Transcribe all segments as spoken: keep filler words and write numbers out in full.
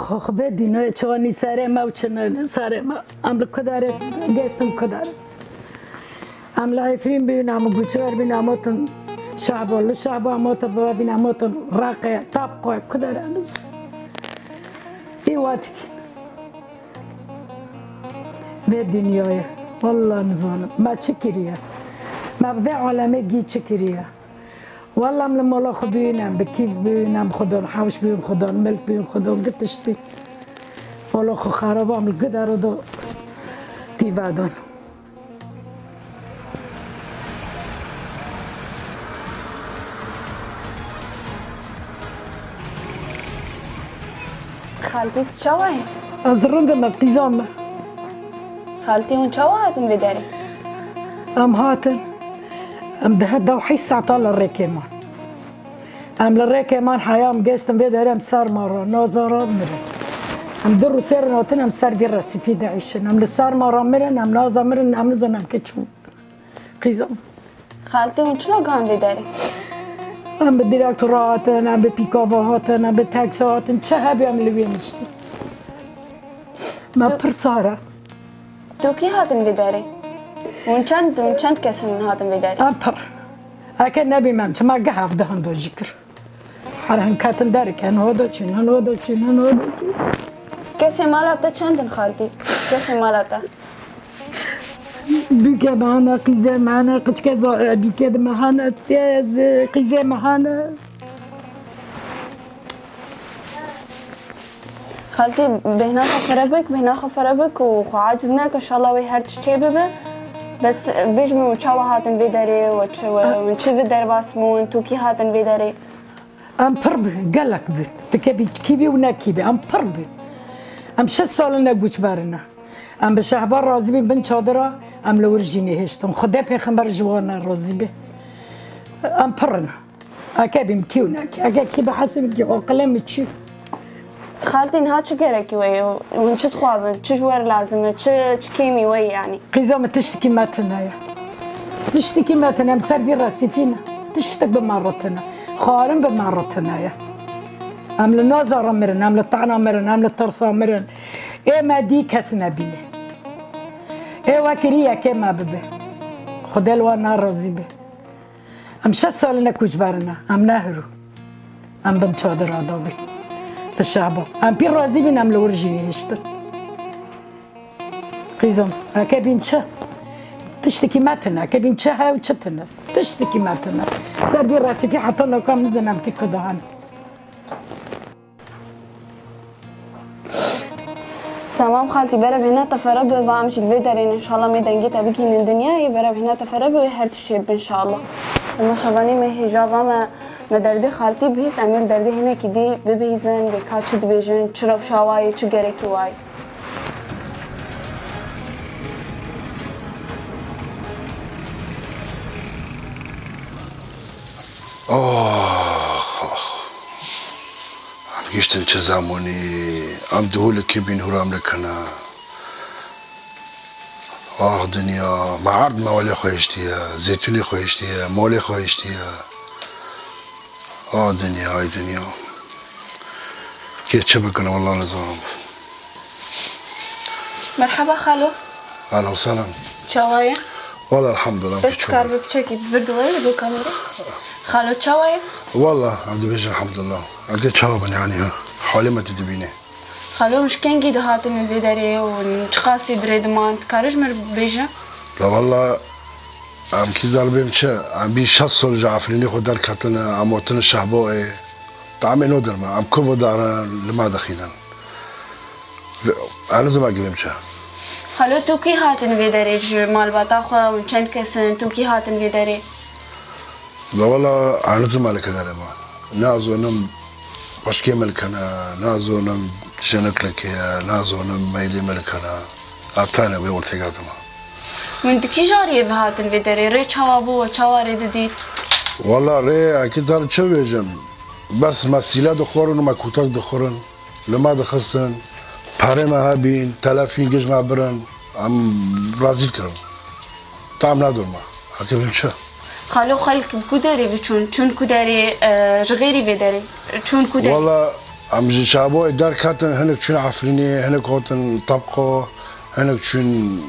Xwe xwe vê dînoyê çi anî serê me û çi nêne serê me. Em li ku derê geştin ku derê. Em li Efrîn bûn, em guçber bûn, em hatin Şehbo, li Şehbo em hatin Revîn, em hatin Reqê, Tapqoyê, ku derê em ji. Î wet vê dinyayê. Wallah nizanim. Me çi kiriye? Me bi vê alemê gî çi kiriye? Wallah em li mala xwe bûn, em bi kîf bûn, em xwe dan hewş bûn, xwe dan milk bûn, xwe dan gi tişt bûn. Mala xwe xeraba em li gi dero da tîve dan. Xaltî, tu çawa yî? Ez rind me, qîza me. Xaltî, hûn çawa hatin vê derê? Em hatin, em di heda û heşt saeta li rêkê man. Em li rêkê man, heya em geştin vê derê, em serma re, naza re mirin. Em du rû sê rin hatin, em ser vî resîfî diêşin. Em li serma re mirin, em naza mirin, em nizanin em kê çûn. Qîza. Xaltî, hûn çila gihan vê derê? Em bi direktora hatin, em bi pîkava hatin, em bi taksi hatin, çi hebî em li wê niştin. Me pir sar e. Tu kî hatin vê derê? Hûn çend, hûn çend kes in hatin vê derê? Em pir. Eke nebî me em çima geh hevdeh in do jî kir. Her hin ketin derê ke, hin hoda çûn, hin hoda çûn, hin hoda çûn. Kesê mala te çend in xaltî? Kesê mala te? Dûke me hene, qîzê me hene, qiçke za-, dûke di me hene, tê zi-, qîzê me hene. Xaltî, bêhna xwe fire bik, bêhna xwe fire bik û xwe aciz neke, inşallah wê her tişt çê bibe. Bes bêj min, çawa hatin vê derê, we çi, we, hûn çi vi derbas bûn, tu kî hatin vê derê? Em pir bûn, gelek bûn. Dike bî kî bî û ne kî bî, em pir bûn. Em şeş sal in ne guçber in. Em bi Şehba razî bîn bin çadira, em li wir jî nehiştin. Xwedê pêxember ji wan ne razî be. Em pir in. Eke bîm kî û nekî. Eke kî bi hesibî kî aqilê min çi? Xaltî, niha çi gerekî we ye? Hûn çi dixwazin? Çi ji we re lazim e? Çi, çi kêmî we ye yanî? Qîza min, tiştekî me tune ye. Tiştekî me tune, em ser vî resîfî ne. Tiştek bi me re tune. Xwarin bi me re tune ye. Em li naza re mirin, em li tana mirin, em li tirsa mirin. Ê me dî kes nebîne. Ê we kirî yekê me bibe. Xwedê li wan nerazî be. Em şeş sal in ne koçber in, em ne hirû. Em bin çadira da bin. Li Şehba. Em pî razî bin, em li wir jî nihiştin. Qîzom, eke bîn çi? Tiştekî me tune, eke bîn çi hew çi tune. Tiştekî me tune. Ser vî resîfî heta naka em nizanin em kî ku de hene. Tamam xaltî, bere bêhna te fere be, va em jî li vê derê ne, inşallah me dengê te bigihînin dinyayê, bere bêhna te fere be, her tişt çêbibe inşallah. Dema şevanî me hêja va me, me derdê xaltî bihîst, em ê li derdê hinekî dî bibihîzin, vê ka çi dibêjin, çi rewşa wa ye, çi gerekî wa ye. Ax, ax. Em gihîştin çi zemanî, em di holê kê bîn hûr em li kin e. Ax dinya, me erd me welê xwe hiştiye, zeytûnê xwe hiştiye, molê xwe hiştiye. A dinya, ay dinya. Kê çi bikin, wallah nizanim. Merheba xalo. Ahlen sehlen. Çawa ye? Wala elhamdulillah. Bes dikar bi piçekî bi vir duwayê li bo kamerê. Xalo çawa ye? Wala em dibêjin elhamdulillah. Eke çawa bin yani ha? Halê me tu dibînê. Xalo, hûn ji kengî dihatin li vê derê û çiqasî dirê diman, dikarî ji min re bibêjin? La wala em kî zalibêm çi? Em bî şeş sal ji Efrînê xwe derketine, em hatine Şehboyê. Tamê nodin me, em ku vedarin li me dixînin. Ve-, Erlizim a givêm çi? Xalo, tu kî hatin vê derê ji malbata xwe, hûn çend kes in, tu kî hatin vê derê? La wala, Erlizim a li kederê me. Nazonim xweşkê me li kene, nazonim jinik li kê ye, nazonim meylê me li kene. Ev tane wê ortê gazime. Hûn di kî jariyê ve hatin vê derê? Rê çawa bû, we çawa rê didît? Wala rê, ekî te li çi bêjim? Bes me sîle dixwarin û me kûtek dixwarin. Li me dixistin, perê me hebîn, telefîn giş me birin, em razî dikirin. Tam nedor me. Ekî bim çi? Xalo, xelk bi ku derê ve çûn? Çûn ku derê, e, ji xêrî vê derê? Çûn ku derê? Wala Em ji Şaboyê derketin, hinek çûn Efrînê, hinek hatin Tebqa, hinek çûn,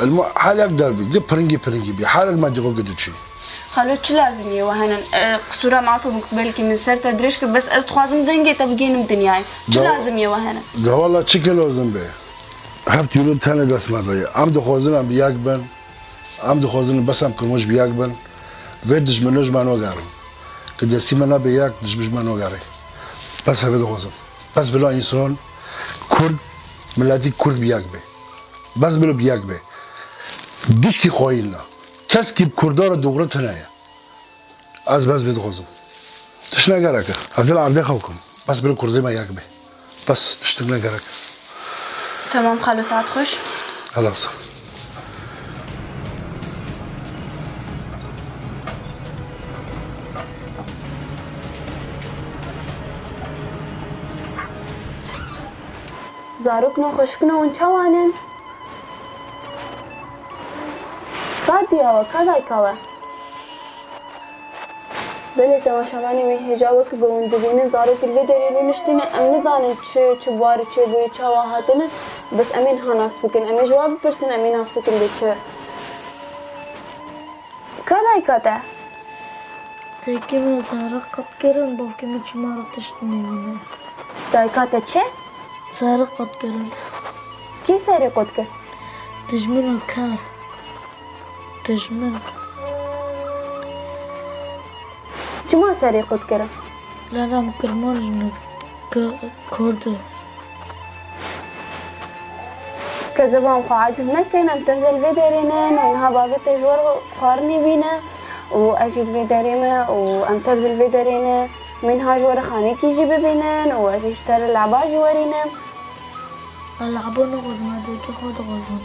el-, her yek der bî, di piringî piringî bî, her yek me dîxo gidiçî. Xalo, çi lazim ye we henin? E, qisûra min afû bik, belkî min ser te dirêj kir, bes ez dixwazim dengê te bigênim dinyayê. Çi Da-, lazim ye we henin? Da wala çi ke lazim be? Heft euro tenê dest me de ye. Em dixwazin em bi yek bin. Em dixwazin bes em Kirmanc bi yek bin. Vê dijmino ji me nogerin. Ki destî me nebe yek, dijmin ji me nogere. Bes hevê dixwazim. Bes bila însan Kurd, miletî Kurd bi yek be. Bes bila bi yek be. Gişkî xwayîlna. Keskî bi Kurda re dûgre tune ye. Ez bes vê dixwazim. Tişt ne gerek e. Ez ê li erdê xew kim. Bes bila Kurdê me yek be. Bes tiştik ne gerek e. Tamam xalo, saet xweş. Helal olsun. Zarokno, xweşikno, hûn çawa ne? Ka diya we, ka dayika we? Belê temaşevanê wê hêja wek ku hûn dibînin, zarok li vê derê rûniştîne, em nizanin çi, çi bi war çêbûyî, çawa hatine, bes em ê niha nas bikin. Em ê ji wan bipirsin, em ê nas bikin bê çi. Ka dayika te? Dayikê min zarok qet kirin, bavkê min çima re tişt nêbîne. Dayika te çi? Zarok qet kirin. Kî serê qet kir? Dijmin û kar. Dijmin. Çima serê qet kirin? Lala min Kirmanc ne, K-, Kurd e. Ke zivan xwe aciz nekin, em tev de li vê derê ne, niha bavê te ji we re xwarinê bîne û ez jî li vê derê me û em tev de li vê derê ne. Min niha ji we re xanekî jî bibînin û ez ê ji te re leba jî werînim. Ez lebo nixwazim, ez dayikê xwe dixwazim.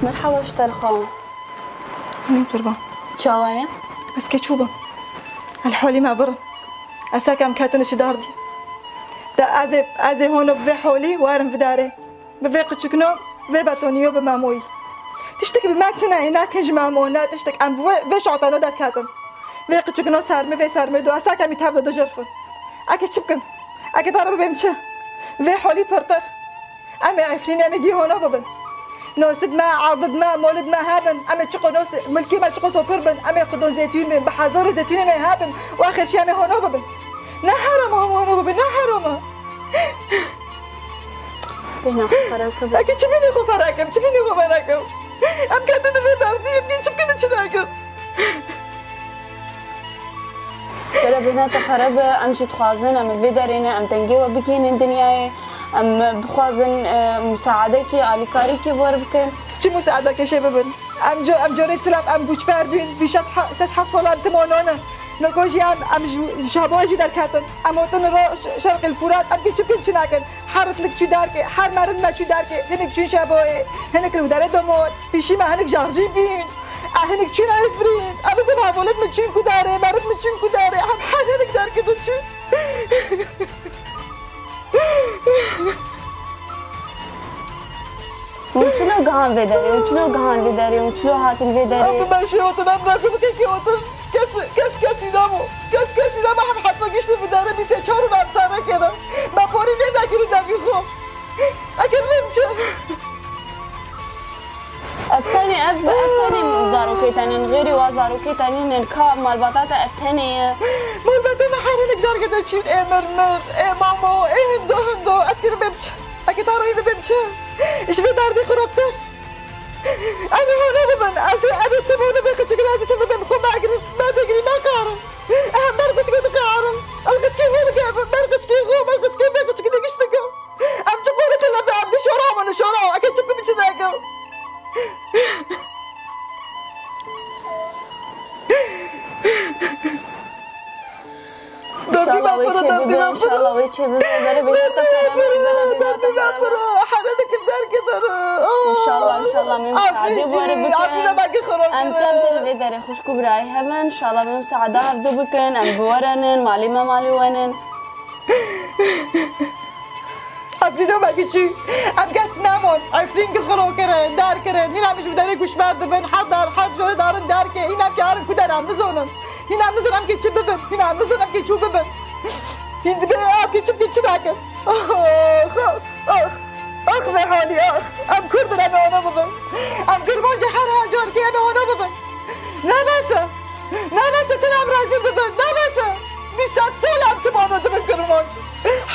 Merhaba ji te re xawa. Min qurban. Çawa ye? Ez kê çû bim. El holî me birin. Ez sekem ketine ji dardî. De ez ê, ez ê hono bi vê holî werim vidarê. Bi vê qiçikno, vê betoniyo bi memoyî. Tiştek bi me tine, nakin ji memo, ne tiştek em bi vê, vê şatano derketin. Vê qiçikno sermi, vê sermi do, ez sekem î tev de dijirfin. Eke çi bikim? Eke dara bibêm çi? Vê holî pirtir. Em ê Efrînê, em ê gî hono bibin. Nosid me, erdid me, molid me hebin. Em ê çiqo nos, milkê me çiqo sopir bin. Em ê xidon zeytûn bin, bi hezaro zeytûnê me hebin. Û axir jî em ê hono bibin. Ne heram e hûn hono bibin, ne heram e. Bêhna xwe feraq bibin. Eke çi bînî xwe feraq im, çi bînî xwe feraq im. Em ketine vê derdî, em çi bikin çi nakin. Gelo bêhna te xerab e, em jî dixwazin, em li vê derê ne, em dengê we bigihînin dinyayê, em bixwazin, e, musaedekî, alîkarîkî bi we re bikin. Çi musaedekê jê bibin? Em co-, em corê silav, em koçber bûn, bî şeş he-, şeş heft solan tim hono ne. Noko jî em, em ji, ji Şaboyê jî derketin. Em hotin ro ş-, Şerqil Furat, em kê çi bikin çi nakin. Her ritlik çû derkê, her merind me çû derkê. Hinek çûn Şaboyê, hinek li derê domor, pîşî me hinek jarjî bîn. A hinek çûn Efrîn. A bi xwe hevolet min çûn ku darê, meriv min çûn ku darê. Em her hinek derketin çûn. Hûn çilo gihan vê derê, hûn çilo gihan vê derê, hûn çilo hatin vê derê. Em bi me şêwatin, em razî bikin kê watin. Kes, kes, kesî namo. Kes, kesî namo, em heta giştin vê derê bî sê çar û em sare kene. Me porî nêdagirî devî xwe. Eke vê biçe. Ev tenê, ev, ev tenê zarokê tenê, xêrî wa zarokê tenê, ka malbata te ev tenê ye. Malbatê me her hinek derkete çîn, ê mir mir, ê mamo, ê hindo hindo, ez kê bibêm çi? Eke ta rayî bibêm çi? Ji vê derdê xirabtir. Ez ê hone bibin, ez ê, ez ê tim hone bê qiçikir, ez ê tim bibêm, xwe me girî, me digirî, me qarin. Ehem, ber qiçikê dikarin. El qiçikê xwe dikevim, ber qiçikê xwe, ber qiçikê me qiçikê giş dikim. Em çi qori qilebe, em ki şora min, şora. Eke çi bikim, çi nekim. Derdî me piro, derdî me piro. Înşallah wê çê bibe, were bê. Derdî me piro, derdî me piro. Here dikim derkê dero. Oh. Înşallah, înşallah, em Efrîn jî, Efrîn me ki xiro kirin. Em tev din vê derê xwişk û birayê hev in. Înşallah em saeda hevdu bikin, em bi we re nin, malî me malî we nin. Efrîno me ki çû, em kes nemon. Efrîn ki xiro kirin, der kirin. Hîna em ji bi derê goşber dibin, her dar, her jorê darin derkê. Hîna em ki herin ku der em nizonin. Hîna em nizonin em ki çi bibin, hîna em nizonin em ki çû bibin. Hîn dibe em ki çi bikin çi nakin. Ax, ax, ax, ax vê halî, ax. Em Kurd in, em ê wana bibin. Em Kirmanc in, her, her carkê em ê wana bibin. Ne bes e. Ne bes e, tim em rezîl bibin. Ne bes e. Bîst sed sal em tim wana dibin Kirmanc.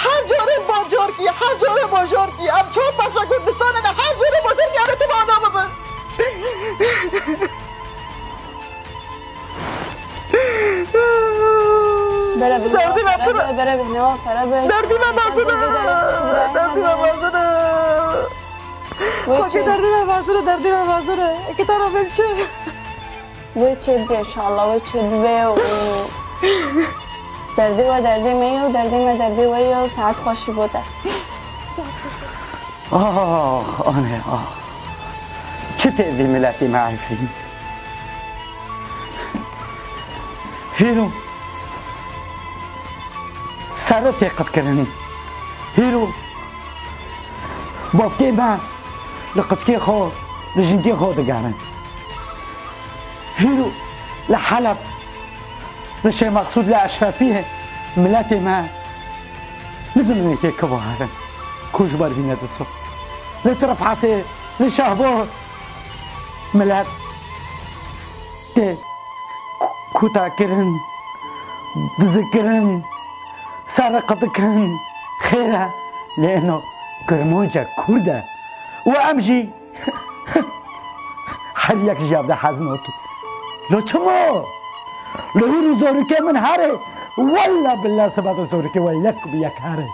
Her carê bajarkî, her carê bajarkî. Em çar parça Kurdistan in, her carê bajarkî em ê tim wana bibin. Derdî me pir e. Derdî me mezin e. Derdî me mezin e. Xwekê, derdî me mezin e, derdî me mezin e. Eke te re bêm çi? Wê çê bibe, înşallah wê çê bibe û derdê we derdê me ye û derdê me derdê we ye û saet xweş ji bo te. Ax, anê, ax. Çi tê vî miletî me Efrîn? Hîro serre tê qitkirin. Hîro bavkê me li qitkê xwe, li jinkê xwe digerin. Hîro li Heleb, li Şêx Meqsûd, li Eşrefiyê miletê me li ziminekê kiva herin ku ji ber vî nediso. Li Tirifetê, li Şahbor milet tê ku-, kuta kirin, dizi kirin, serre qedikin, xêr e, lê eno Kirmanc e, Kurd e. Û em jî her yek ji hev de hez nake. Lo çima? Lo hîro zorikê min here. Wella billa sibata zorikê we yek bi yek here.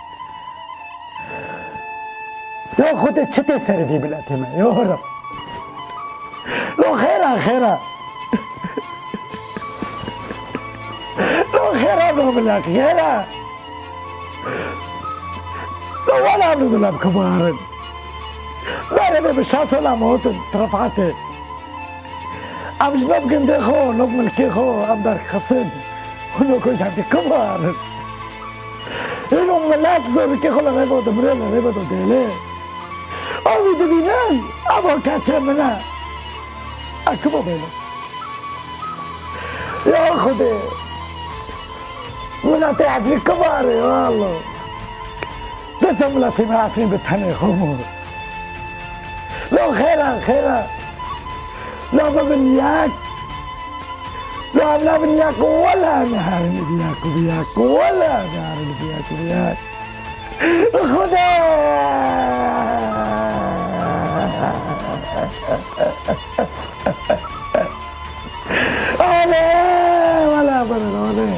Ya Xwedê, çi tê serê vî miletê me? Ya Reb. Lo xêra, xêra. Lo xêra, lo milet, xêra. Lo wela em li dilem kibarin. Berê vê bi şeş sola me hatin Tirifetê. Em ji nav gundê xwe, nav milkê xwe em derxistin. Hûn û ku jî em dê kibarin. Hîro milet zorikê xwe li rêva dimire, li rêva didêle. Ew dibînin, eva keçê min e. Ekibo bêlo. Ya Xwedê. Miletê Efrîn kibar e, ya Allah. Desa miletê me Efrîn bi tenê xwe bû. Lo xêra, xêra. Lo bibin yek. Lo em nebin yek, wela em herin bi yek, bi yek. Wela em herin bi yek, bi yek. Xuda! Alê, wela birin, alê.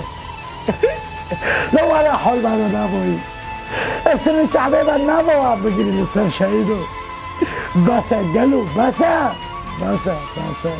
Li were hol bano naboyî. Esirî çavê ve nava bigirî li ser şehîdo. Bes e gelo, bes e. Bes e, bes e.